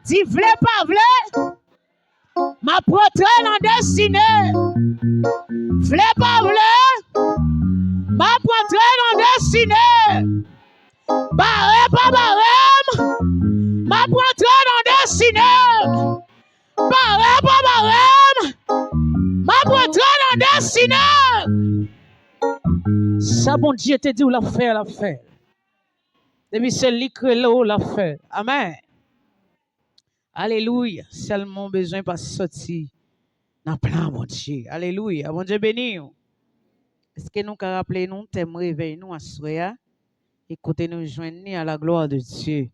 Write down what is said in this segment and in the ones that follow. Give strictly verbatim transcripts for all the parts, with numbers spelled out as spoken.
Di vle pa vle, m ap rantre nan destine. Vle pa vle, m ap rantre nan destine. Bare pa bare m, m ap rantre nan destine. Bare pa bare m, m ap rantre nan destine. Sa Bondye te di w l ap fè, l ap fè. Depi se li k rele w, l ap fè. Amèn. Alelouya. Sèlman w bezwen pa soti nan plan Bondye. Alelouya. Bondye beni w. Èske nou ka raple nou tèm revèy nou aswè a? E kote nou jwenn li, à la gloire de Dieu.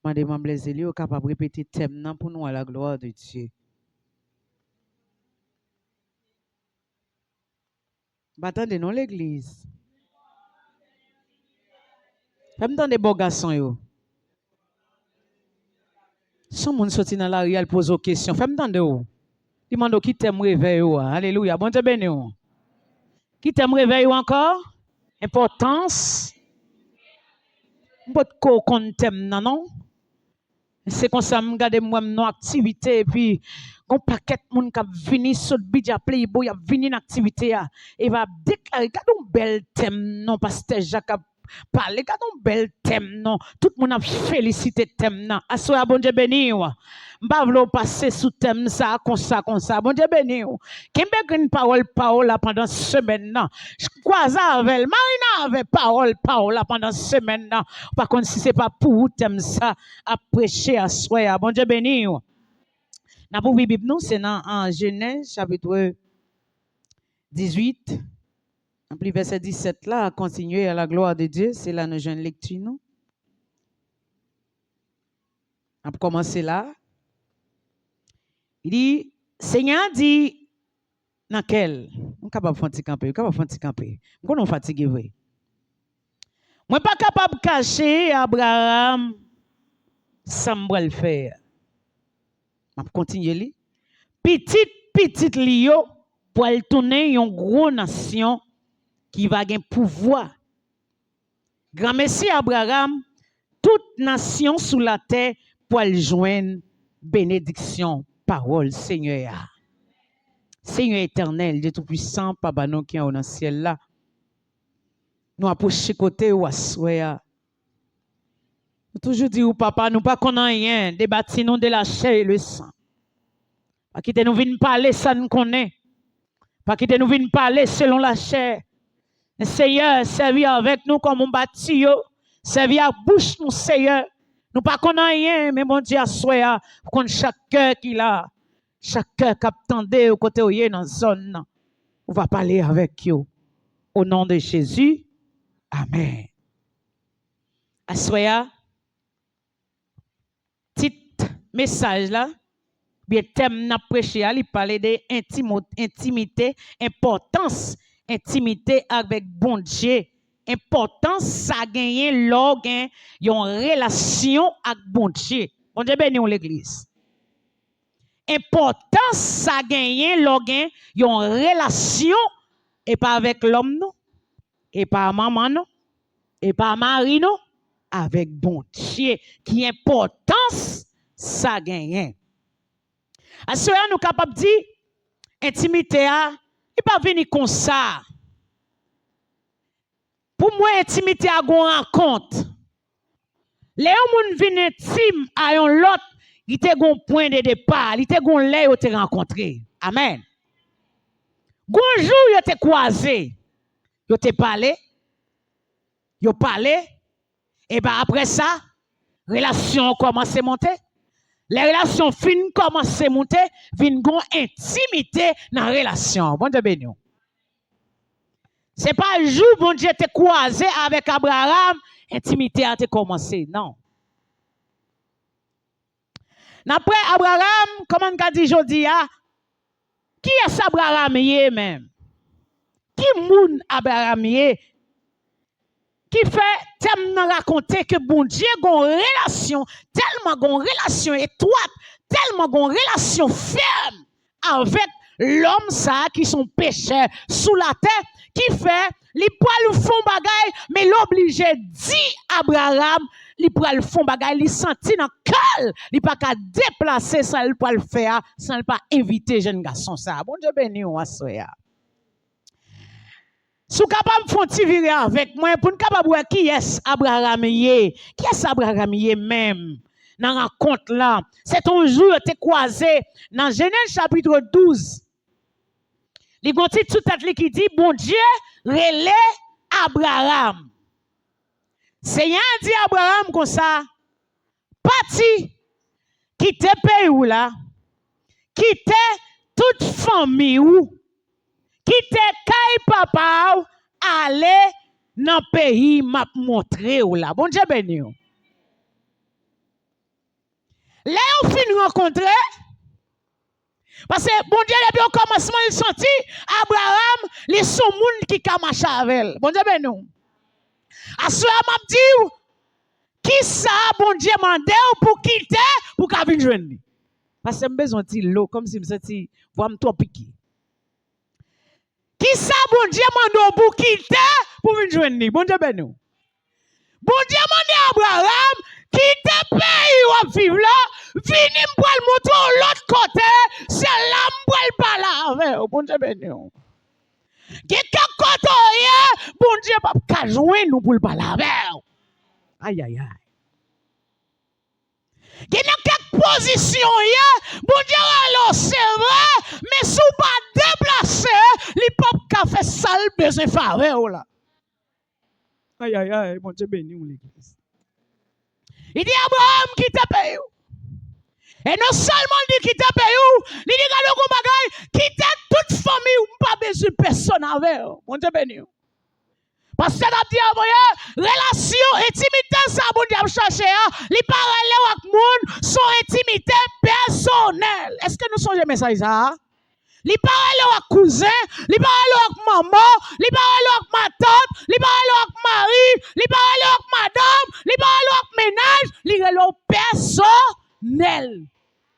Mande manm lèzeli yo kapab repete tèm nan pou nou, à la gloire de Dieu. M pa tande non legliz. Fè m tande bò gason yo. Si yon moun soti nan lari al poze w kesyon, fè m tande w. Li mande w ki tèm revèy ou a. Alelouya. Bondye beni w. Ki tèm revèy ou ankò? Enpòtans. M potko konn tèm nan non. Se konsa m gade m wè m nan aktivite epi gon pakèt moun k ap vini sot Bidja Playboy, y ap vini nan aktivite a. Epi ap deklare, gade yon bèl tèm non, pastè Jak ap pale, gade yon bèl tèm non. Tout moun ap felisite tèm nan. Aswè a Bondye beni w. M pa vle w pase sou tèm sa a konsa konsa. Bondye beni w. Kenbe grenn pawòl pa w la pandan semèn nan. Kwaze avè l, marine avè pawòl pa w la pandan semèn nan. Ou pa konn si se pa pou ou tèm sa ap preche aswè a. Bondye beni w. N ap ouvri Bib nou, se nan, an, Jenèz chapit dizuit, n ap li vèsè disèt la, kontinye, à la gloire de Dieu, se la nou jwenn lekti nou. N ap kòmanse la. Li di, Senyè a di nan kè l, nou kapab fè yon ti kanpe, nou kapab fè yon ti kanpe. M konnen w fatige vre. Mwen pa kapab kache Abraram sa m pral fè a. M ap kontinye li. Pitit pitit li yo pral tounen yon gwo nasyon ki va gen pouvwa. Granmesi Abraram, tout nasyon sou latè pral jwenn benediksyon pawòl Senyè a. Senyè etènèl, Dye Toupisan, Papa nou ki anwo nan syèl la, nou apwoche kote w aswè a. Nou toujou di w, Papa, nou pa konn anyen, debati nou de la chair et le sang. Pa kite nou vin pale sa n konnen. Pa kite nou vin pale selon lachè. Men Seyè, sèvi avèk nou kòm yon batiyo. Sèvi ak bouch nou, Seyè. Nou pa konn anyen, men Bondye, aswè a, ou konn chak kè ki la. Chak kè k ap tande w kote w ye nan zòn nan. Ou va pale avèk yo. O non de Jezi, amèn. Aswè a, tit mesaj la, oubyen tèm n ap preche a, li pale de entimo-, entimite, enpòtans entimite avèk Bondye. Enpòtans sa genyen lè w gen yon relasyon ak Bondye. Bondye beni w, legliz. Enpòtans sa genyen lè w gen yon relasyon, e pa avèk lòm non, e pa manman nou, e pa mari nou, avèk Bondye. Ki enpòtans sa genyen? Aswè a, nou kapab di, entimite a, li pa vini konsa. Pou mwen, entimite a gon rankont. Lè yon moun vin entim a yon lòt, li te gon pwen de depa, li te gon lè yo te rankontre. Amèn. Gon jou yo te kwaze, yo te pale, yo pale, e ben apre sa, relasyon an kòmanse monte. Lè relasyon fin kòmanse monte, vin gon entimite nan relasyon an. Bondye beni w. Se pa jou Bondye te kwaze avèk Abraram, entimite a te kòmanse, non. N ap wè Abraram, kòman n ka di jodi a, kiyès Abraram ye menm? Ki moun Abraram ye? Ki fè tèm nan rakonte ke Bondye gon relasyon, tèlman gon relasyon etwat, tèlman gon relasyon fèm avèk lòm sa a ki se yon pechè sou latè, ki fè li pral fè yon bagay, men l oblije di Abraram, li pral fè yon bagay, li santi nan kè l, li pa ka deplase sa l pral fè a, san l pa envite jèn gason sa a. Bondye beni w aswè a. Si w kapab fè yon ti vire avèk mwen pou n kapab wè kiyès Abraram ye. Kiyès Abraram ye menm nan rankont lan? Se te yon jou yo te kwaze nan Jenèz chapit douz. Li gon tit sou tèt li ki di, Bondye rele Abraram. Senyè a di Abraram konsa, pati, kite peyi w la, kite tout fanmi w, kite kay papa w, ale nan peyi m ap montre w la. Bondye beni w. Lè yo fin rankontre, paske Bondye depi okòmansman li santi Abraram, li se yon moun ki ka mache avè l. Bondye beni w. Aswè a m ap di w, kisa Bondye mande w pou kite pou w ka vin jwenn li? Paske m bezwen ti lo, kòmsi m santi vwa m twò pike. Kisa Bondye mande w pou w kite pou w vin jwenn li? Bondye beni w. Bondye mande Abraram, kite peyi w ap viv la, vini m pral montre w lòt kote, se la m pral pale avè w. Bondye beni w. Gen kèk kote w ye, Bondye p ap ka jwenn ou pou l pale avè w. Ayayay. Gen nan kèk pozisyon w ye, Bondye rele w, se vre, men si w pa deplase, li p ap ka fè sa l bezwen fè avè w la. Ayayay, Bondye beni w, legliz. Li di, Abraram, kite peyi w. E non sèlman l di kite peyi w, li di, gade yon bagay, kite tout fanmi w, m pa bezwen pèsonn avè w. Bondye beni w. Pastè t ap di avan yè, relasyon, entimite sa Bondye ap chache a, li pa rele w ak moun, se yon entimite pèsonèl. Èske nou sonje mesaj sa a? Li pa rele w ak kouzen, li pa rele w ak manman, li pa rele w ak matant, li pa rele w ak mari, li pa rele w ak madanm, li pa rele w ak mennaj, li rele w pèsonèl.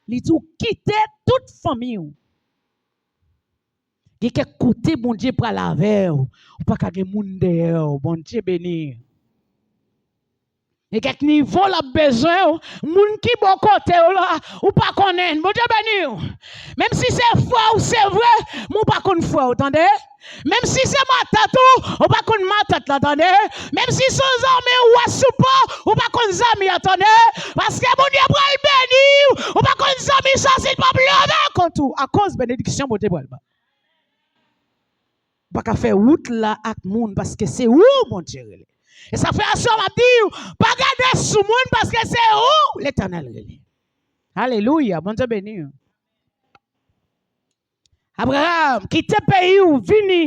Li di w kite tout fanmi w. Gen kèk kote Bondye pral avè w, ou pa ka gen moun dèyè w. Bondye beni. Gen kèk nivo l ap bezwen w, moun ki bò kote w la, ou pa konnen. Bondye beni w. Menm si se frè w, se vre, men ou pa konn frè w, tande. Menm si se matant ou, ou pa konn matant la, tande. Menm si se yon zanmi ou wè sou pon, ou pa konn zanmi a, tande. Paske Bondye pral beni w, ou pa konn zanmi sa, si l p ap leve kont ou, akoz benediksyon Bondye pral ba w. Ou pa ka fè wout la ak moun, paske se ou Bondye rele. E sa fè aswè m ap di w, pa gade sou moun, paske se ou Letènèl rele. Alelouya, Bondye beni w. Abraram, kite peyi w, vini.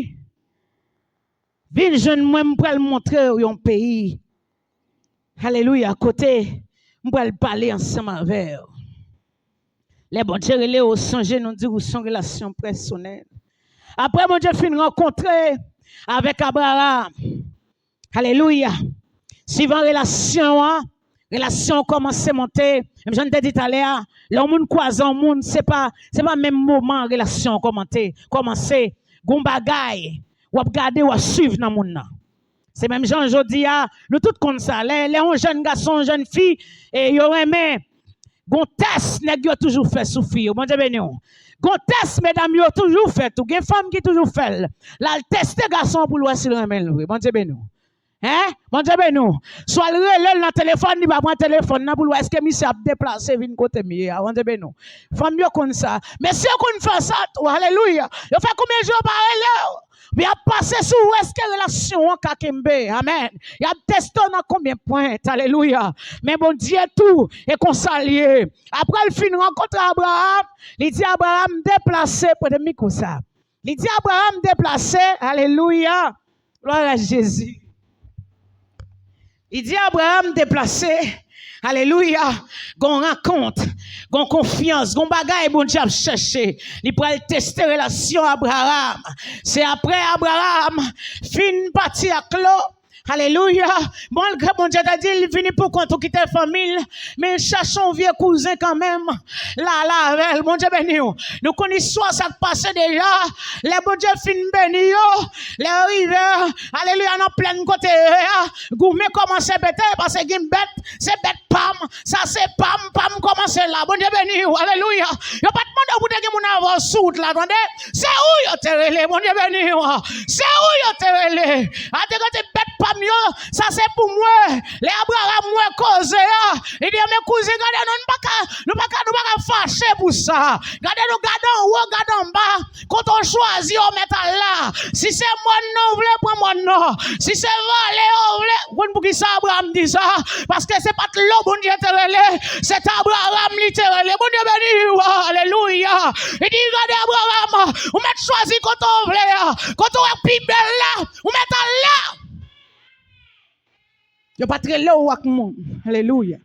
Vin jwenn mwen, m pral montre w yon peyi. Alelouya, kote m pral pale ansanm avè w. Lè Bondye rele w, sonje nou di w se yon relasyon pèsonèl. Apre Bondye fin rankontre avèk Abraram, alelouya, swivan relasyon an, relasyon an kòmanse monte. Menm jan n te di talè a, lè yon moun kwaze yon moun, se pa, se pa menm moman relasyon an kòmante, kòmanse. Gon bagay, w ap gade, w ap swiv nan moun nan. Se menm jan jodi a, nou tout konn sa. Lè, lè yon jèn gason, yon jèn fi, e yo renmen, gon tès nèg yo toujou fè sou fi yo. Bondye beni w. Gon tès medam yo toujou fè tou. Gen fanm ki toujou fè l. L al teste gason an pou l wè si l renmen l vre. Bondye beni w. Hein? Bondye beni w. Swa l rele l nan telefòn, li pa pran telefòn nan pou l wè èske misye ap deplase vin kote m ye a. Bondye beni w. Fanm yo konn sa. Mesye yo konn fè sa tou. Alelouya. Yo fè konbyen jou yo pa rele w? Epi y ap pase sou ou, èske relasyon an ka kenbe? Amèn. Y ap teste w nan konbyen pwen? Alelouya. Men Bondye tou, e konsa l ye. Apre l fin rankontre Abraram, li di Abraram deplase, prete mikwo sa. Li di Abraram deplase, alelouya. Glwa a Jezi. Li di Abraram deplase. Alelouya. Gon rankont, gon konfyans, gon bagay Bondye ap chèche. Li pral teste relasyon Abraram. Se apre Abraram fin pati ak Lo, Alelouya. Malgre Bondye te di l vini pou kont ou, kite fanmi l, men l chache yon vye kouzen kanmenm. L ale avè l. Bondye beni w. Nou konn istwa sa k pase deja. Lè Bondye fin beni yo, lè yo rive, alelouya, nan plèn kote yo ye a, goumen kòmanse pete, paske gen bèt, se bèt pa m, sa se pa m, pa m kòmanse la. Bondye beni w. Alelouya. Yo pa t mande w pou te gen moun avè w sou wout la, tande. Se ou yo te rele. Bondye beni w. Se ou yo te rele. A te kote bèt pa m yo, sa se pou mwen. Lè Abraram wè koze a, li di, men kouzen, gade nou, nou pa ka, nou pa ka, nou pa ka fache pou sa. Gade nou, gade anwo, gade anba. Kote w chwazi, w mèt al la. Si se mòn nan w vle, pran mòn nan. Si se vale w vle, ou konn poukisa Abraram di sa? Paske se pa t lò Bondye te rele, se t Abraram li te rele. Bondye beni w. Alelouya. Li di, gade Abraram, ou mèt chwazi kote w vle a. Kote w wè k pi bèl la, ou mèt al la. Yo pa t rele w ak moun. Alelouya.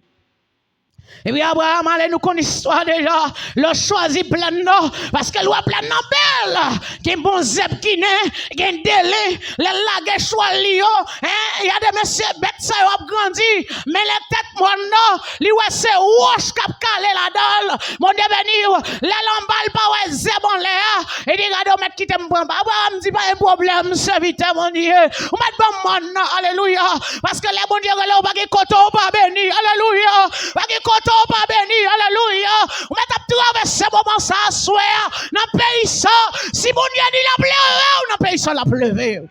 Epi Abraram ale, nou konn istwa deja. Lè w chwazi plèn nan, paske l wè plèn nan bèl. Gen bon zèb ki nen, gen dele. Lè l lage chwal li yo, en, y a de mesye, bèt sa yo ap grandi. Men lè tèt mòn nan, li wè se wòch k ap kale ladan l. Bondye beni w. Lè l anba, l pa wè zèb anlè a. Li di, gade, w mèt kite m pran anba. Abraram di, pa gen pwoblèm, sèvitè Bondye. Ou mèt ban m mòn nan. Alelouya. Paske lè Bondye rele w, pa gen kote w pa beni. Alelouya. Pa gen kote w pa beni. Alelouya. Ou mèt ap travèse moman sa a, aswè a, nan peyi sa. Si Bondye di l ap leve w, nan peyi sa, l ap leve w.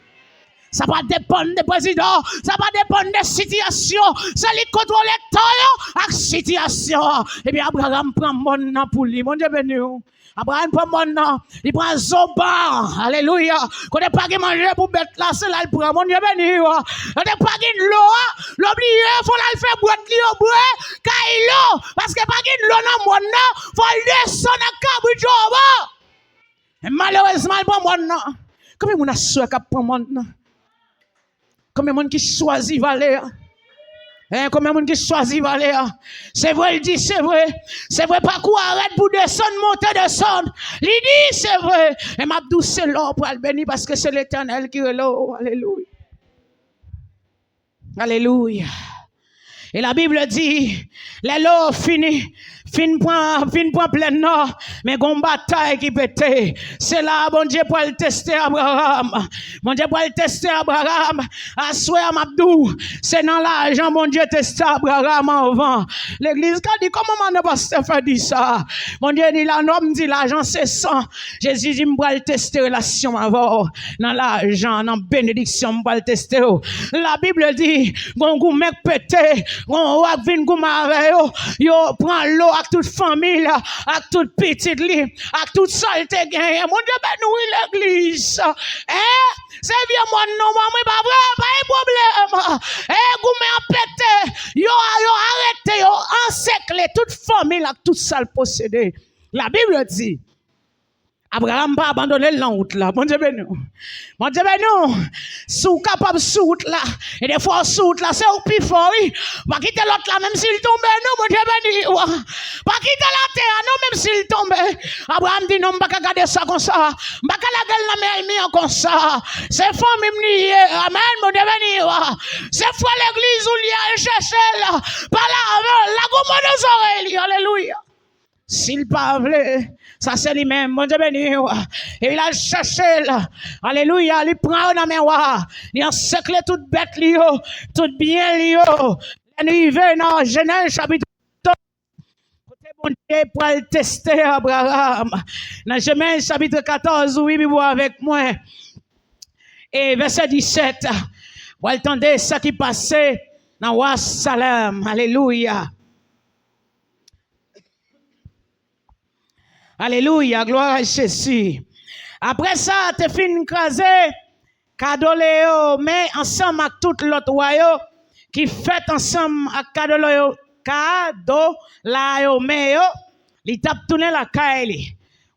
Sa pa depann de prezidan, sa pa depann de sitiyasyon. Se li k kontwole tan yo ak sitiyasyon an. Epi Abraram pran mòn nan pou li. Bondye beni w. Abraram pran mòn nan, li pran Zoba. Alelouya. Kote pa gen manje pou bèt la, se la l pran. Bondye beni w. Kote pa gen dlo a, l oblije fò l al fè bwèt li yo bwè kay lo. Paske pa gen dlo nan mòn nan, fò l desann ak kabrit yo anba. Men malerezman, l pran mòn nan. Konbyen moun aswè k ap pran mòn nan? Konbyen moun ki chwazi vale a? Hein, konbyen moun ki chwazi vale a? Se vre, l di, se vre. Se vre, pakou a rèd pou desann, monte, desann. Li di, se vre. Men m ap di w, se la w pral beni, paske se Letènèl ki rele w. Alelouya. Alelouya. E la Bible di, lè lo fini, fin pran, fin pran plèn nan, men gon batay ki pete. Se la Bondye pral teste Abraram. Bondye pral teste Abraram. Aswè a m ap di w, se nan lajan Bondye teste Abraram anvan. Legliz ka di, kòman manman pastè fè di sa? Bondye di, la nòm di lajan se san. Jezi di, m pral teste relasyon m avè w. Nan lajan, nan benediksyon, m pral teste w. Labib di, gon goumen k pete, gon wa k vin goumen avè yo. Yo pran lo ak tout fanmi l, ak tout pitit li, ak tout sa l te genyen. Bondye beni w, wi, legliz. Hein? Se vye mòn nou ban mwen, pa vre? Pa gen pwoblèm. E goumen an pete. Yo, yo arete, yo ansekle tout fanmi l ak tout sa l posede. Labib di, Abraram pa abandone l nan wout la. Bondye beni w. Bondye beni w. Si w kapab sou wout la, e defwa w sou wout la, se ou k pi fò, wi. Pa kite lòt la, menm si l tonbe, non, Bondye beni w. Pa kite latè a, non, menm si l tonbe. Abraram di, non, m pa ka gade sa konsa. M pa ka lage l nan men ènmi an konsa. Se fanmi m li ye. Amèn, Bondye beni w. Se frè legliz ou li ye, al chèche l. Pale avè l. Lage yon mo nan zòrèy li. Alelouya. Si l pa vle, sa se li menm. Bondye beni w. E l al chèche l. Alelouya. Li pran yo nan men wa. Li ansekle tout bèt li yo, tout byen li yo. Lè n rive nan Jenèz chapit, kote Bondye pral teste Abraram. Nan Jenèz chapit katòz, ouvri Bib ou avèk mwen. E vèsè disèt, w al tande sa ki pase nan wa Salèm. Alelouya. Alelouya, glwa a Jezi. Apre sa, te fin kraze Kadoleyome ansanm ak tout lòt wa yo ki fèt ansanm ak Kadoleo-, Kadolayome yo, li t ap tounen lakay li.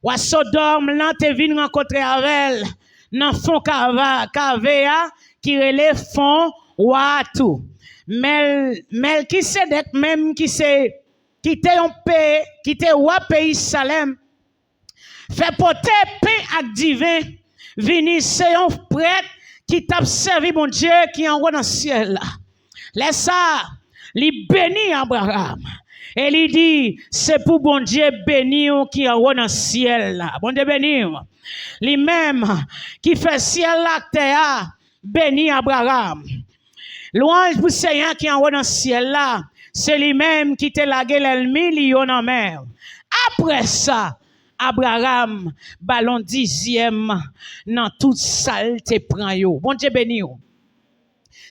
Wa Sodòm lan te vin rankontre avè l nan fon kava, kave a ki rele Fon Wa a tou. Mèl-, Mèlkisedèk menm ki se ki te yon pe-, ki te wa peyi Salèm, fè pote pen ak diven, vini se yon prèt ki t ap sèvi Bondye ki anwo nan syèl la. Lè sa a, li beni Abraram e li di, "Se pou Bondye beni w ki anwo nan syèl la." Bondye beni w. Li menm ki fè syèl la ak tè a, beni Abraram. Lwanj pou Senyè ki anwo nan syèl la, se li menm ki te lage lènmi li yo nan men w. Apre sa, Abraram ba l yon dizyèm nan tout sa l te pran yo. Bondye beni w.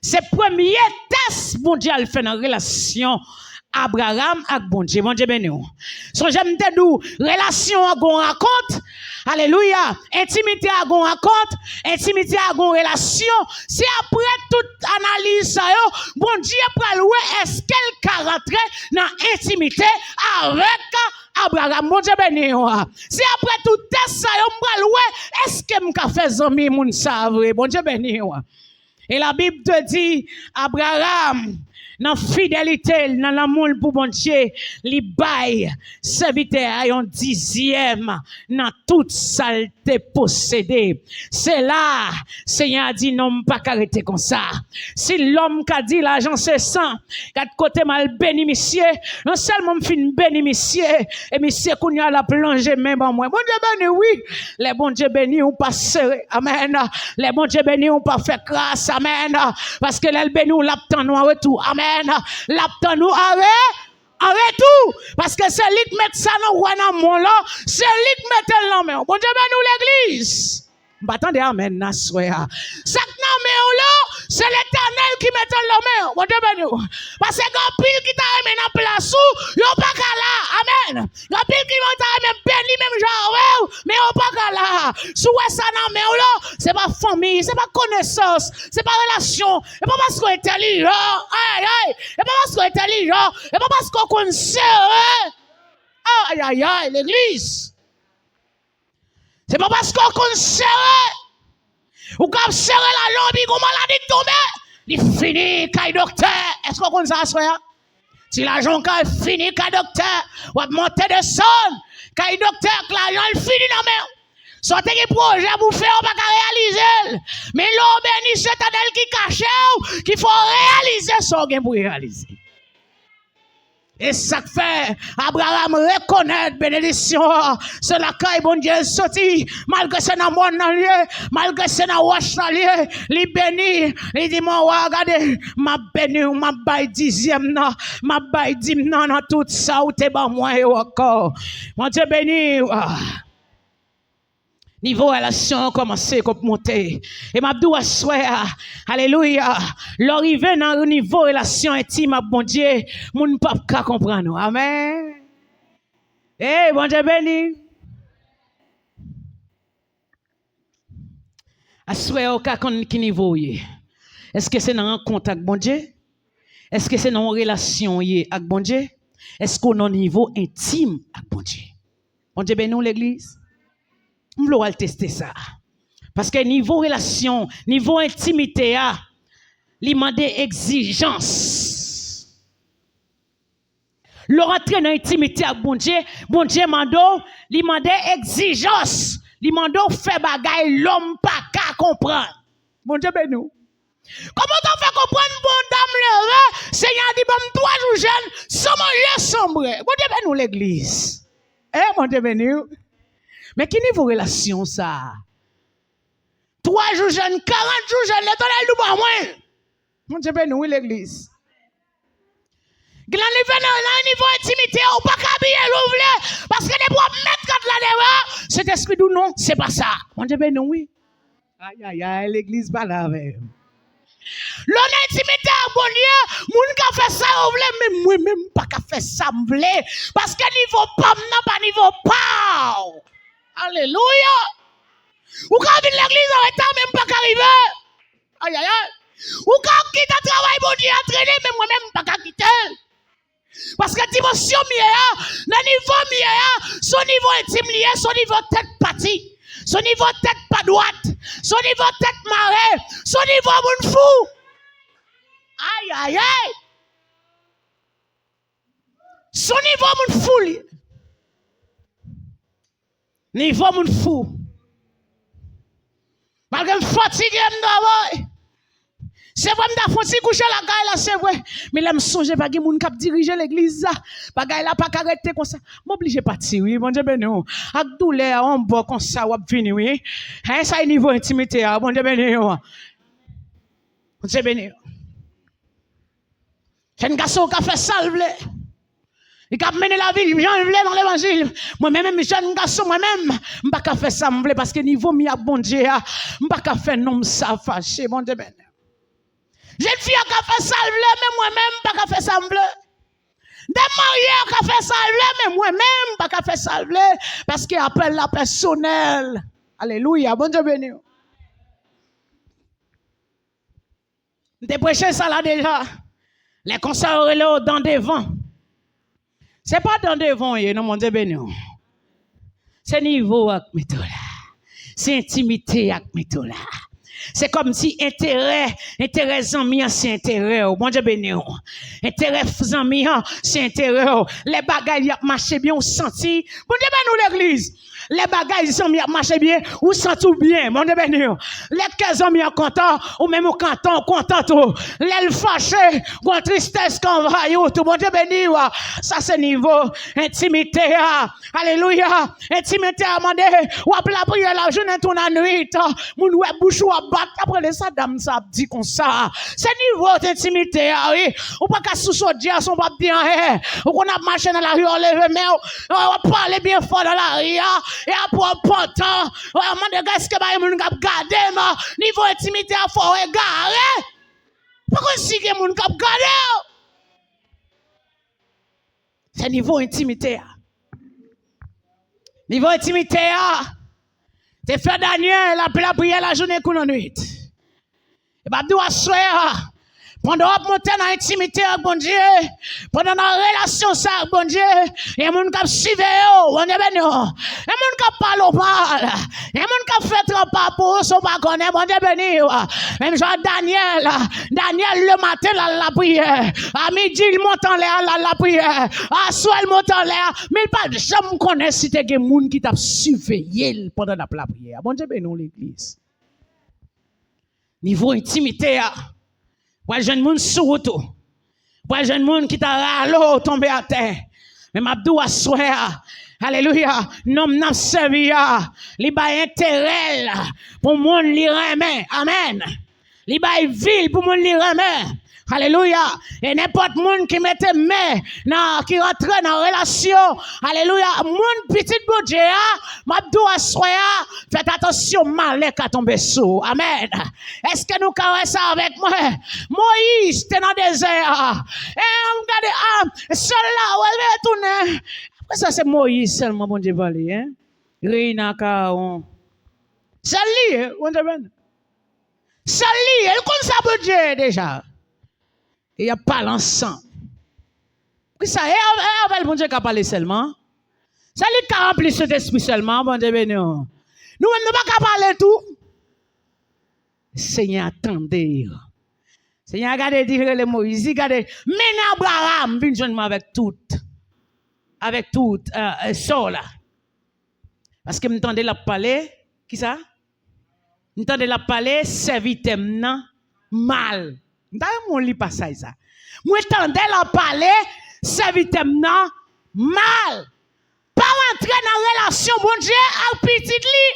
Se premye tès Bondye al fè nan relasyon Abraram ak Bondye. Bondye beni w. Sonje m te di w, relasyon an gon rakont. Alelouya. Entimite a gon rakont. Entimite a gon relasyon. Se apre tout analiz sa yo, Bondye pral wè èske l ka rantre nan entimite avèk Abraram. Bondye beni w. Se apre tout tès sa yo, m pral wè èske m ka fè zanmi moun sa a vre. Bondye beni w. E Labib te di, Abraram, nan fidelite l, nan lanmou l pou Bondye, li bay sèvitè a yon dizyèm nan tout sa l te posede. Se la, Senyè a di, "Non, m pa ka rete konsa." Si lòm ka di, "Lajan se san, gad kote m al beni misye." Non sèlman m fin beni misye, e misye kounye a l ap lonje men ban mwen. Bondye beni, wi. Lè Bondye beni w, pa sere. Amèn. Lè Bondye beni w, pa fè kras. Amèn. Paske lè l beni w, l ap tann ou an retou. Amèn. L ap tann ou an re-, an retou. Paske se li k met sa nou wè nan men w lan. Se li k mete l nan men w. Bondye beni w, legliz. M pa tande amèn nan aswè a. Sa k nan men w lan, se Letènèl ki mete l nan men w. Bondye beni w. Paske gen anpil ki ta renmen nan plas ou, yo pa ka la. Amèn. Gen anpil ki ta renmen beni menm jan avè w, men yo pa ka la. Si w wè sa nan men w lan, se pa fanmi, se pa konesans, se pa relasyon, e pa paske w entèlijan. Ay, ay, e pa paske w entèlijan, e pa paske w konn sere. Ay, ay, ay, legliz. Se pa paske w konn sere. Ou ka ap sere lajan, epi gon maladi k tonbe, li fini kay doktè. Èske w konn sa aswè a? Ti lajan w ka fini kay doktè, w ap monte desann. Kay doktè ak lajan, l fini nan men w. Sa w te gen pwojè pou fè, w pa ka reyalize l. Men lè w beni, se Letènèl ki kache w, ki fè w reyalize sa w gen pou reyalize. E sa k fè Abraram rekonèt benediksyon an, se lakay Bondye l soti, malgre se nan mòn nan l ye, malgre se nan wòch la l ye, li beni, li di, "Mon wa, gade, m ap beni w, m ap bay dizyèm nan, m ap bay dim nan, nan tout sa w te ban mwen yo ankò." Bondye beni w. Nivo relasyon an kòmanse k ap monte. E m ap di w aswè a, alelouya, lè w rive nan nivo relasyon entim ak Bondye, moun p ap ka konprann ou. Amèn. Ey, Bondye beni. Aswè a, ou ka konn ki nivo w ye. Èske se nan rankont ak Bondye? Èske se nan yon relasyon w ye ak Bondye? Èske w nan nivo entim ak Bondye? Bondye beni w, legliz. M vle w al teste sa. Paske nivo relasyon, nivo entimite a, li mande egzijans. Lè w rantre nan entimite ak Bondye, Bondye mande w, li mande egzijans. Li mande w fè bagay lòm pa ka konprann. Bondye beni w. Kòman w ta fè konprann bonda m leve, Senyè a di, "Ban m twa jou jèn, san manje, san bwè"? Bondye beni w, legliz. Eh, Bondye beni w. Men ki nivo relasyon sa a? Twa jou jèn, karant jou jèn, Letènèl di w ban mwen. Bondye beni w, wi, legliz. Gen lè li vin nan, nan nivo entimite, ou pa ka abiye jan w vle, paske depi w ap met rad la devan, Sentespri di w, "Non, se pa sa." Bondye beni w, wi. Ayayay, legliz pale avè m. Lè w nan entimite ak Bondye, moun ka fè sa yo vle, men mwen menm m pa ka fè sa m vle, paske nivo pa m nan pa nivo pa w. Alelouya! Ou ka vin legliz an reta, men m pa ka rive. Ayayay! Ou ka kite travay Bondye a trennen, men mwen menm m pa ka kite l. Paske dimansyon m ye a, nan nivo m ye a, se yon nivo entim li ye, se yon nivo tèt pati, se yon nivo tèt pa dwat, se yon nivo tèt mare, se yon nivo moun fou. Ayayay! Se yon nivo moun fou li ye. Nivo moun fou. M Malgre m fatige, m travay. Se vre, m ta fon ti kouche lakay la, se vre. Men lè m sonje pa gen moun k ap dirije legliz la, bagay la pa ka rete konsa. M oblije pati, wi. Bondye beni w. Ak doulè a, yon bò konsa, w ap vini, wi. Hein, sa e nivo entimite a, Bondye beni w. Bondye beni w. Jèn gason ka fè sa l vle. Li ka mennen lavi l jan l vle nan levanjil. Mwen menm, menm jèn gason, mwen menm, m pa ka fè sa m vle paske nivo m ye ak Bondye a, m pa ka fè nonm sa fache. Bondye beni. Jèn fi a ka fè sa l vle, men mwen menm, m pa ka fè sa m vle. Dam marye a ka fè sa l vle, men mwen menm, m pa ka fè sa l vle. Paske apèl la pèsonèl. Alelouya. Bondye beni w. M te preche sa la deja. Lè konsa yo rele w dan devan. Se pa dan devan w ye, non, Bondye beni w. Se nivo w ak mete w la. Se entimite ak mete w la. Se kòmsi enterè, enterè zanmi an se enterè w. Bondye beni w. Enterè f-, zanmi an se enterè w. Lè bagay y ap mache byen, w santi. Bondye beni w, legliz. Lè bagay zanmi ap mache byen, ou santi w byen. Bondye beni w. Lè kè zanmi an kontan, ou menm ou kontan, ou kontan tou. Lè l fache, gon tristès k anvayi w tou. Bondye beni w. Sa se nivo entimite a. Alelouya. Entimite a mande, w ap lapriyè lajounen tou lannwit. Moun wè bouch ou ap bat, ap rele sa dam sa ap di konsa. Se nivo entimite a, wi. Ou pa ka sou chodyè san w p ap di anyen. Ou konn ap mache nan lari, w leve men w, w ap pale byen fò nan lari a, e apre w pantan, w ap mande èske pa gen moun k ap gade m. Nivo entimite a fè w egare. Pa konn si gen moun k ap gade w. Se nivo entimite a. Nivo entimite a te fè Danyèl ap lapriyè lajounen kou lannwit. E m ap di w aswè a, pandan w ap monte nan entimite ak Bondye, pandan nan relasyon sa ak Bondye, gen moun k ap siveye w, Bondye beni w. Gen moun k ap pale w mal. Gen moun k ap fè tranpa pou ou san w pa konnen, Bondye beni w. Menm jan Danyèl, Danyèl lematen l al lapriyè. A midi l monte anlè a, l al lapriyè. Aswè l monte anlè a, men l pa t janm konnen si te gen moun ki t ap siveye l pandan l ap lapriyè. Bondye beni w, legliz. Nivo entimite a. Pral jwenn moun sou wout ou. Pral jwenn moun ki ta rale w tonbe atè. Men m ap di w aswè a, alelouya, nonm n ap sèvi a, li bay enterè l pou moun li renmen. Amèn. Li bay vi l pou moun li renmen. Alelouya. E nenpòt moun ki mete men nan, ki rantre nan relasyon, alelouya, moun pitit Bondye a, m ap di w aswè a, fèt atansyon, malè ka tonbe sou ou. Amèn. Èske nou ka wè sa avèk mwen? Moyiz te nan dezè a. E m gade, a, sèl la, w al retounen. Apre sa, se Moyiz sèlman Bondye pale, en. Reyini ak Aawon. Sèl li ye, Bondye beni. Sèl li ye, l konn sa Bondye ye deja. E y ap pale ansanm. Poukisa? E avè-, e avè l Bondye ka pale sèlman? Se li k ka ranpli Sentespri sèlman, Bondye beni w. Nou menm, nou pa ka pale tou. Senyè a tande yo. Senyè a gade, di, rele Moyiz, di, gade, mennen Abraram vin jwenn mwen avèk tout, avèk tout, e, e, sa w la. Paske m tande l ap pale, kisa? M tande l ap pale sèvitè m nan mal. M ta renmen w li pasaj sa. Mwen tande l ap pale sèvitè m nan mal. Pa rantre nan relasyon Bondye ak pitit li.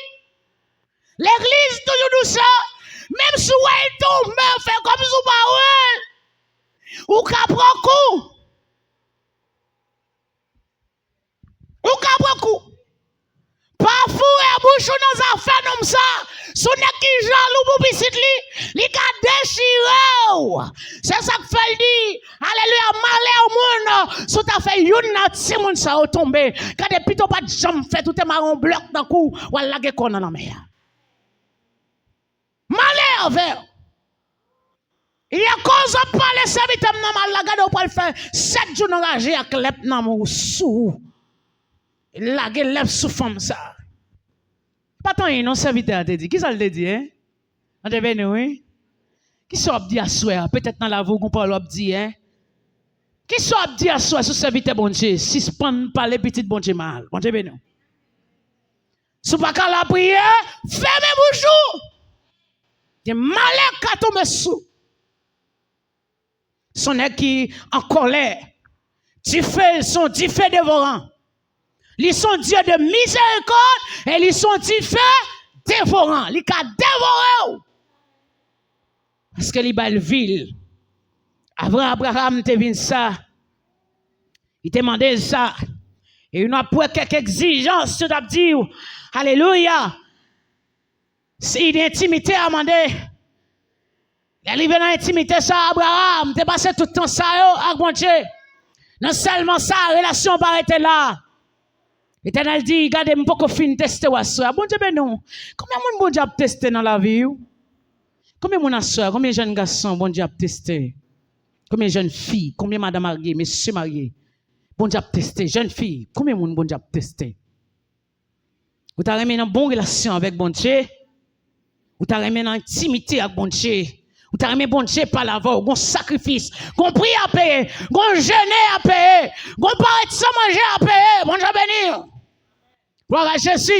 Legliz toujou di w sa. Menm si w wè l tonbe, fè kòmsi w pa wè l. Ou ka pran kou. Ou ka pran kou. Pa foure bouch ou nan zafè nonm sa. Si w nèg ki jalou pou pitit li, li ka dechire w. Se sa k fè l di, alelouya, malè moun, si w ta fè youn nan timoun sa yo tonbe. Gade, pito w pa t janm fèt, ou te mare yon blòk nan kou w, w al lage kò w nan lanmè a. Malè avè w. E akoz w ap pale sèvitè m nan mal la, gade w pral fè sèt jou nan raje ak lèp nan men w sou ou. Lage lèp sou fanm sa. Pa t anyen non sèvitè a te di. Kisa l te di, en? Bondye beni w, wi. Kisa w ap di aswè a? Petèt nan lavi w gon pawòl w ap di, en? Kisa w ap di aswè sou sèvitè Bondye? Sispann pale pitit Bondye mal. Bondye beni w. Si w pa ka lapriyè, fèmen bouch ou. Gen malè k ka tonbe sou. Se yon nèg ki an kòlè. Dife l se yon dife devoran. Li se yon Dye de mizerikòd e li se yon dife devoran. Li ka devore w. Paske li bay l vi l. Avan Abraram te vin sa, li te mande l sa. E nou ap wè kèk egzijans yo t ap di w. Alelouya. Si li te entimite a mande. Lè l rive nan entimite sa, Abraram te pase tout tan sa yo ak Bondye. Non sèlman sa, relasyon pa rete la. Letènèl di, gade, m poko fin teste w aswè a. Bondye beni w. Konbyen moun Bondye ap teste nan lavi w? Konbyen moun aswè a? Konbyen jèn gason Bondye ap teste? Konbyen jèn fi? Konbyen madanm marye, mesye marye? Bondye ap teste. Jèn fi, konbyen moun Bondye ap teste? Ou ta renmen nan bon relasyon avèk Bondye? Ou ta renmen nan entimite ak Bondye? Ou ta renmen Bondye pale avè w? Gon sakrifis, gon pri a peye, gon jene a peye, gon parèt san manje a peye. Bondye beni w. Glwa a Jezi.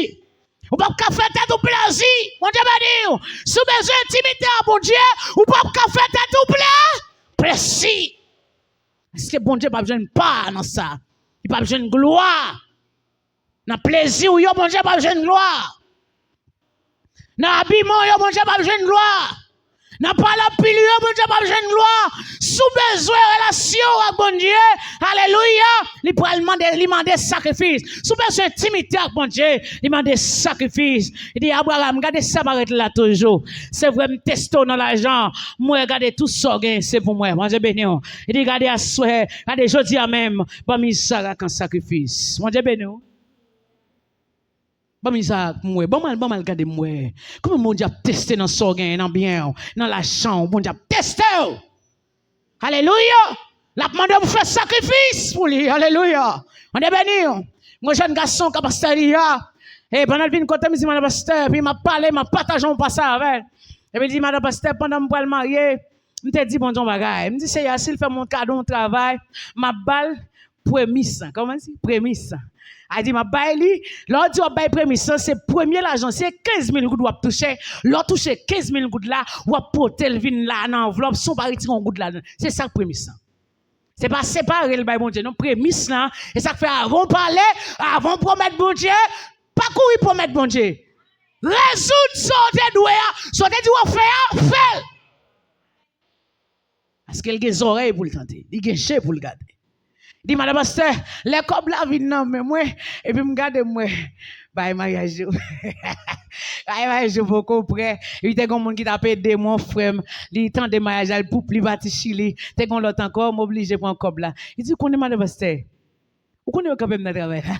Ou p ap ka fè tèt ou plezi. Bondye beni w. Si w bezwen entimite a Bondye, ou p ap ka fè tèt ou ple-, plezi. Paske Bondye p ap jwenn pa nan sa. Li p ap jwenn glwa. Nan plezi w yo, Bondye p ap jwenn glwa. Nan abiman w yo, Bondye p ap jwenn glwa. Nan pale anpil yo, Bondye p ap jwenn glwa. Si w bezwen relasyon w ak Bondye, alelouya, li pral mande, li mande sakrifis. Si w bezwen entimite ak Bondye, li mande sakrifis. Li di, Abraram, gade sa parèt la toujou. Se vre, m teste w nan lajan. M wè, gade, tout sa w gen, se pou mwen. Bondye beni w. Li di, gade, aswè, gade, jodi a menm, ban m Izarak an sakrifis. Bondye beni w. Ban m Izarak pou m wè. Ban m al, ban m al gade m wè. Kòman Bondye ap teste nan sa w genyen, nan byen w, nan lajan w? Bondye ap teste w. Alelouya. L ap mande w pou fè sakrifis pou li. Alelouya. Bondye beni w. Mwen jèn gason ka pastè li a. E pandan l vin kote m, li di, madan pastè, epi m ap pale, m ap pataje yon pasaj avè l. Epi li di, madan pastè, pandan m pral marye, m te di Bondye yon bagay. M di, Seyè, si l fè m yon kado, yon travay, m ap ba l premis lan. Kòman di? Premis lan. A di, m ap bay li. Lè w di w ap bay premis lan, se premye lajan, se kenz mil goud w ap touche. Lè w touche kenz mil goud la, w ap pote l vin la nan anvlòp san w pa retire yon goud ladan. Se sa k premis lan. Se pa separe l bay Bondye, non. Premis lan, e sa k fè avan w pale, avan w pwomèt Bondye, pa kouri pwomèt Bondye. Rezoud sa w te dwe a, sa w te di w ap fè a, fè l. Paske l gen zòrèy pou l tande, li gen je pou l gade. Li di, madan pastè, lè kòb la vin nan men mwen, epi m gade m wè, bay maryaj yo. Bay maryaj yo poko prè. Epi te gen yon moun ki t ap ede mwen, yon frè m, li tande maryaj la, li pou, li pati Chili. Te gen yon lòt ankò, m oblije pran kòb la. Li di, konnen madan pastè, ou konnen yo kanpe m nan travay la.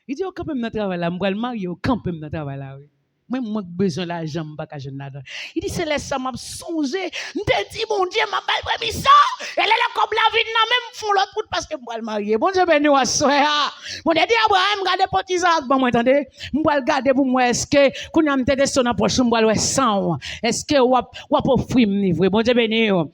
Li di, yo kanpe m nan travay la, m pral marye, yo kanpe m nan travay la, wi. Mwen, mwen k bezwen lajan, m pa ka jwenn ladan. Li di, se lè sa m ap sonje, m te di Bondye, m ap ba l premis lan, e lè, lè kòb la vin nan men m, m fè yon lòt wout paske m pral marye. Bondye beni w aswè a. Bondye di Abraram, gade pòt Izarak ban mwen, tande. M pral gade pou m wè èske, kounye a m te teste w nan pòch ou, m pral wè san w. Èske w ap, w ap ofri m li vre? Bondye beni w.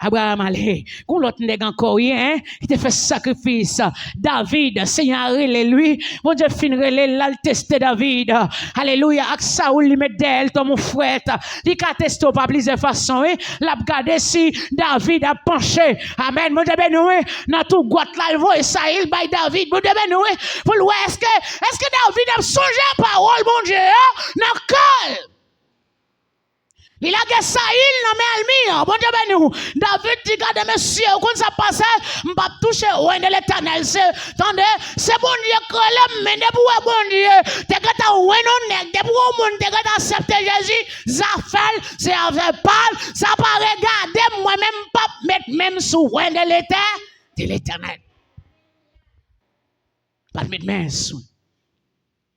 Abraram ale. Gon lòt nèg ankò, wi, en, ki te fè sakrifis. David, Senyè a rele l, wi. Bondye fin rele l, l al teste David. Alelouya. Ak Saoul, li met dèyè l tankou yon frèt. Li ka teste w pa plizyè fason, wi. L ap gade si David ap panche. Amèn. Bondye beni w, wi. Nan tou gwòt la, l voye Sayil bay David. Bondye beni w, wi. Pou l wè èske, èske David ap sonje pawòl Bondye a nan kè l. Li lage Sayil nan men ènmi an. Bondye beni w. David di, gade mesye, ou konn sa k pase? M p ap touche wen de Letènèl. Se, tande, se Bondye k rele m, men depi w wè Bondye te gentan wen yon nèg, depi w wè yon moun te gentan aksepte Jezi, zafè l, se afè pa l, sa pa regade m, mwen menm m p ap met men m sou wen de Letè-, de Letènèl. Pa t met men sou.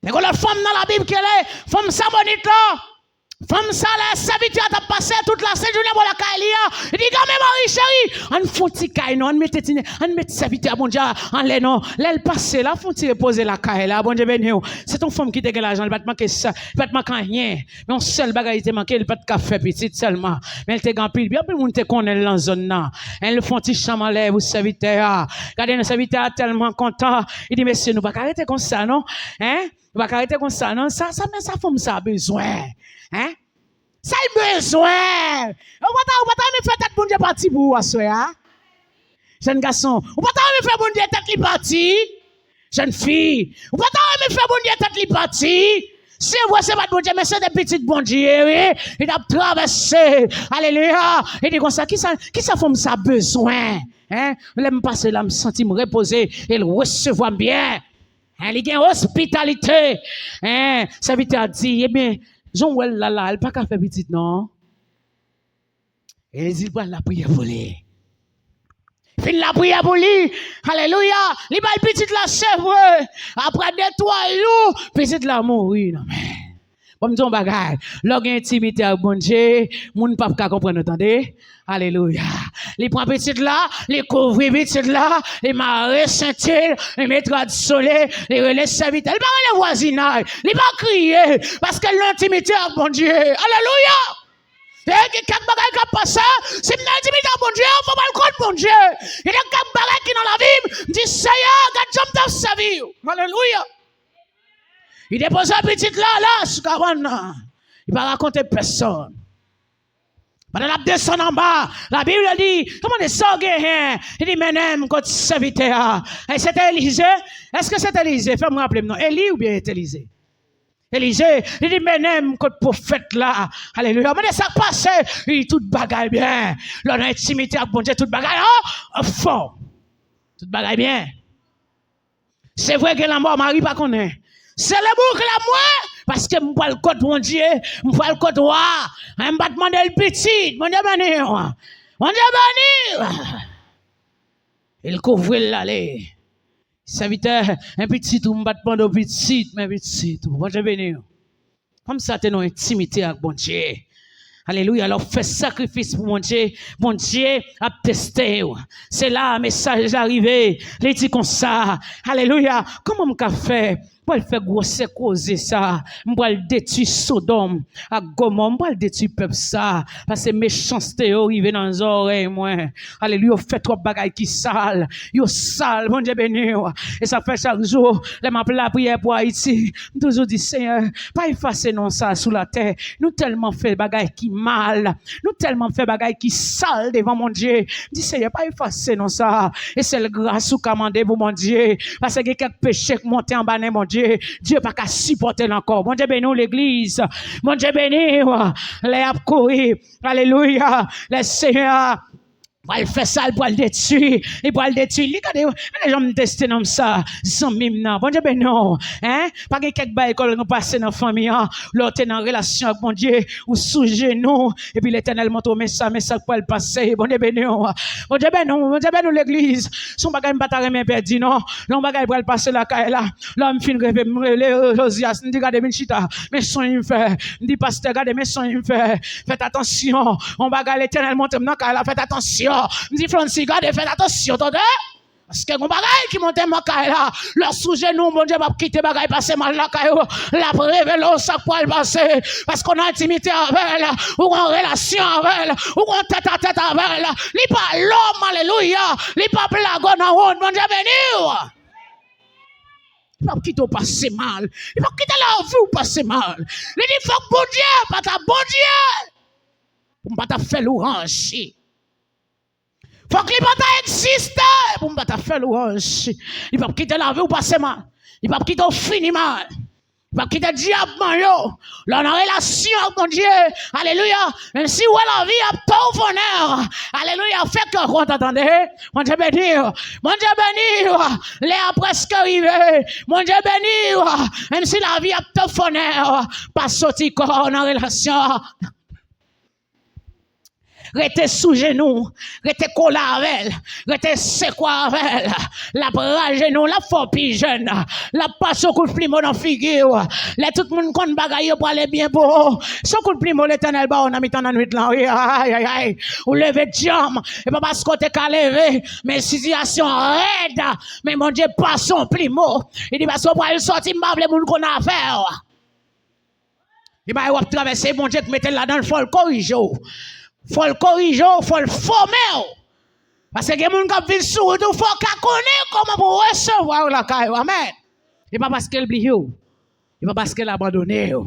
Te gen lòt fanm nan Labib ki rele fanm Samonit lan. Fanm sa, lè sèvitè a t ap pase tout lasent jounen bò lakay li a, li di, gade mari cheri, ann fè yon ti kay non, ann mete ti, ann met sèvitè a Bondye a anlè non. Lè l pase la, fè yon ti repoze lakay la, Bondye beni w. Se t yon fanm ki te gen lajan, li pa t manke sa, li pa t manke anyen. Men yon sèl bagay li te manke, li pa t ka fè pitit sèlman. Men li te gen anpil byen, anpil moun te konnen l nan zòn nan. En, li fè yon ti chanm anlè pou sèvitè a. Gade non, sèvitè a tèlman kontan. Li di, mesye, nou pa ka rete konsa non. En? Ou pa ka rete konsa, non. Sa, sa, men sa fanm sa bezwen. Hein? Sa l bezwen. Ou pa ta, ou pa ta renmen fè tèt Bondye pati pou ou aswè a? Jèn gason, ou pa ta renmen fè Bondye tèt li pati? Jèn fi, ou pa ta renmen fè Bondye tèt li pati? Se vre, se pa t Bondye, men se te pitit Bondye, wi. Li t ap travèse. Alelouya. Li di konsa, kisa, kisa fanm sa bezwen? Hein? Lè m pase la, m santi m repoze e l resevwa m byen. Hein, li gen ospitalite. Hein, sèvitè a di, ebyen, jan w wè l la, la, l pa ka fè pitit, non. E li di l pral lapriyè pou li. Fin lapriyè pou li. Alelouya. Li bay pitit la, se vre. Apre de, twa jou, pitit la mouri nan men. Bon, m di yon bagay. Lè w gen entimite ak Bondye, moun p ap ka konprann ou, tande. Alelouya. Li pran pitit la, li kouvri pitit la, li mare senti l, li met rad sou li, li rele sèvitè. Li pa rele vwazinay, li pa kriye, paske l nan entimite ak Bondye. Alelouya. E gen kèk bagay k ap pase, si m nan entimite ak Bondye, fò m al kot Bondye. E gen kèk bagay ki nan lavi m, m di, Seyè, gad jan m t ap sèvi w. Alelouya. Li depoze pitit la, la, sou kabann nan. Li pa rakonte pèsonn. Pandan l ap desann anba, Labib la di, kòmande sa w genyen. Li di, mennen m kot sèvitè a. E se te Elize? Èske se te Elize? Fè m raple m non. Eli oubyen se te Elize? Elize, li di, mennen m kot pwofèt la. Alelouya. Mande sa k pase. Li di, tout bagay byen. Lè w nan entimite ak Bondye, tout bagay an, an fòm. Tout bagay byen. Se vre, gen lanmò, mari pa konnen. Sele bouk la mwen, paske m pral kot Bondye, m pral kot wa. Hein, m pa t mande l pitit, Bondye beni w. Bondye beni w. E l kouvri l, l ale. Sèvitè, en pitit ou, m pa t mande w pitit, men pitit ou. Bondye beni w. Fanm sa te nan entimite ak Bondye. Alelouya, lè w fè sakrifis pou Bondye, Bondye ap teste w. Se la mesaj la rive. Li di konsa, alelouya, kòman m ka fè? M pral fè gwosè koze sa. M pral detwi Sodòm ak Gomò. M pral detwi pèp sa. Paske mechanste yo rive nan zòrèy mwen. Alelouya, yo fè twòp bagay ki sal. Yo sal, Bondye beni w. E sa fè chak jou, lè m ap lapriyè pou Ayiti, m toujou di, Senyè, pa efase non sa sou latè. Nou tèlman fè bagay ki mal. Nou tèlman fè bagay ki sal devan Bondye. M di, Senyè, pa efase non sa. E sèl gras ou ka mande pou Bondye. Paske gen kèk peche k monte anba nen Bondye. Dye pa ka sipòte l ankò. Bondye beni w, legliz. Bondye beni w. Lè y ap kouri. Alelouya. Lè Senyè a pral fè sa, l pral detwi. Li pral detwi. Li gade, gade jan m teste nonm sa. Zanmi m nan. Bondye beni w. Hein? Pa gen kèk bagay ke nou pase nan fanmi an. Lè w te nan relasyon ak Bondye, ou sou jenou. Epi Letènèl montre w, men sa, men sa k pral pase. Bondye beni w. Bondye beni w. Bondye beni w, legliz. Se yon bagay m pa ta renmen pèdi, non. Lè yon bagay pral pase lakay la. Lè m fin reve, m rele Josias, m di, gade, vin chita. Men sonj m fè. M di, pastè, gade, men sonj m fè. Fèt atansyon. Yon bagay Letènèl montre m nan kay la, fèt atansyon. M di, Flonsi, gade, fèt atansyon, tande. Paske gon bagay ki monte m nan kay la. Lè w sou jenou, Bondye p ap kite bagay pase mal lakay ou. L ap revele w sa k pral pase. Paske w nan entimite avè l. Ou gen relasyon avè l. Ou gen tèt a tèt avè l. Li pa lòm, alelouya. Li pa blago nan wonn. Bondye beni w. Li p ap kite w pase mal. Li p ap kite lavi w pase mal. Li di fòk Bondye pa ta Bondye pou m pa ta fè lwanj. Fòk li pa ta egziste pou m pa ta fè lwanj. Li p ap kite lavi w pase mal. Li p ap kite w fini mal. Li p ap kite dyab manyen w. Lè w nan relasyon ak Bondye, alelouya, menm si w wè lavi ap tonbe w fonnè, alelouya, fè kè w kontan, tande. Bondye beni w. Bondye beni w. Lè a prèske rive. Bondye beni w. Menm si lavi ap tonbe w fonnè, pa soti kò w nan relasyon. Rete sou jenou, rete kole avè l, rete sekwe avè l. L ap rajenou, l ap fè w pi jèn. L ap pase w kout plimo nan figi w. Lè tout moun konn bagay yo prale byen pou ou, se yon kout plimo Letènèl ba w nan mitan nan nwit lan, wi. Ay, ay, ay. Ou leve djanm. E pa paske w te ka leve, men sitiyasyon an rèd. Men Bondye pase w plimo. Li di, paske w pral soti, m pa vle moun konn afè w. Li pa w ap travèse, Bondye k mete l ladan l, fò l korije w. Fò l korije w, fò l fòme w. Paske gen moun k ap vin sou wout ou, fò w ka konnen kòman pou w resevwa yo lakay ou. Amèn. E pa paske l bliye w. E pa paske l abandone w,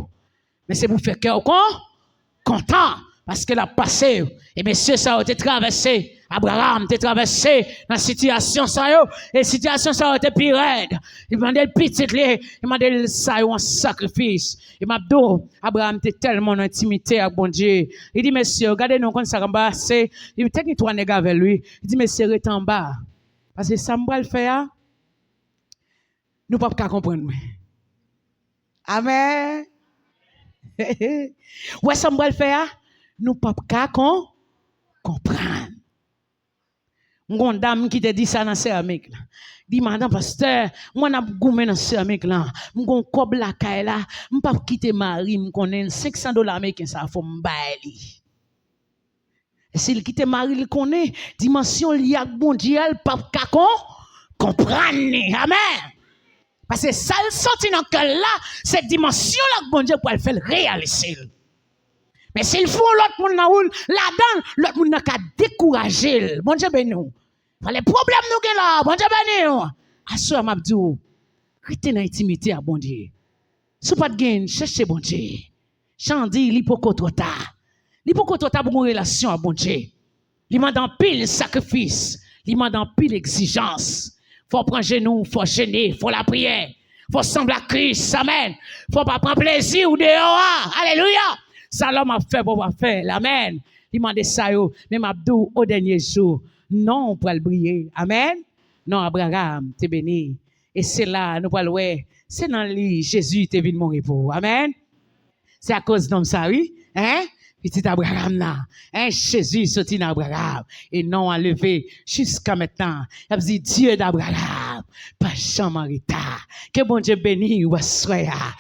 men se pou fè kè w kon, kontan, paske l ap pase. E mesye sa yo te travèse, Abraram te travèse nan sitiyasyon sa yo, e sitiyasyon sa yo te pi rèd. Li mande l pitit li, li mande l sa yo an sakrifis. E m ap di w, Abraram te tèlman nan entimite ak Bondye. Li di, "Mesye, gade non, konn sa k ap pase." Li te gen twa nèg avè l, wi. Li di, "Mesye, rete anba. Paske sa m pral fè a, nou p ap ka konprann mwen." Amèn. Wè sa m pral fè a, nou p ap ka kon, konprann. M gon dam ki te di sa nan seramik la. Di, "Madan pastè, mwen ap goumen nan seramik la. M gon kòb lakay la, m p ap kite mari m konnen l, senk san dola ameriken sa fò m bay li." E si l kite mari l konnen, dimansyon li ak Bondye a, l p ap ka kon, konprann li. Amèn. Paske sa l santi nan kè l la, se dimansyon l ak Bondye pral fè l reyalize l. Men si l fè yon lòt moun nan woul ladan l, lòt moun nan ka dekouraje l. Bondye beni w. Fale pwoblèm nou gen la, Bondye beni w. Aswè m ap di w, rete nan entimite ak Bondye. Si w pa t gen, chèche Bondye. Jan di, li poko twò ta. Li poko twò ta pou gon relasyon ak Bondye. Li mande anpil sakrifis. Li mande anpil egzijans. Fò w pran jenou, fò w jene, fò w lapriyè. Fò w sanble ak Kris. Amèn. Fò w pa pran plezi w deyò a. Alelouya. Sa lòm ap fè, fò w pa fè l. Amèn. Li mande sa yo. Men m ap di w, o dènye jou, non w pral briye. Amèn. Non Abraram te beni. E se la nou pral wè, se nan li Jezi te vin mouri pou ou. Amèn. Se akoz nonm sa, wi. Hein? Pitit Abraram nan. Hein? Jezi soti nan Abraram. E non an leve jiska mentnan. Y ap di, Dieu d'Abraham, pa janm an reta. Ke Bondye beni ou aswè a.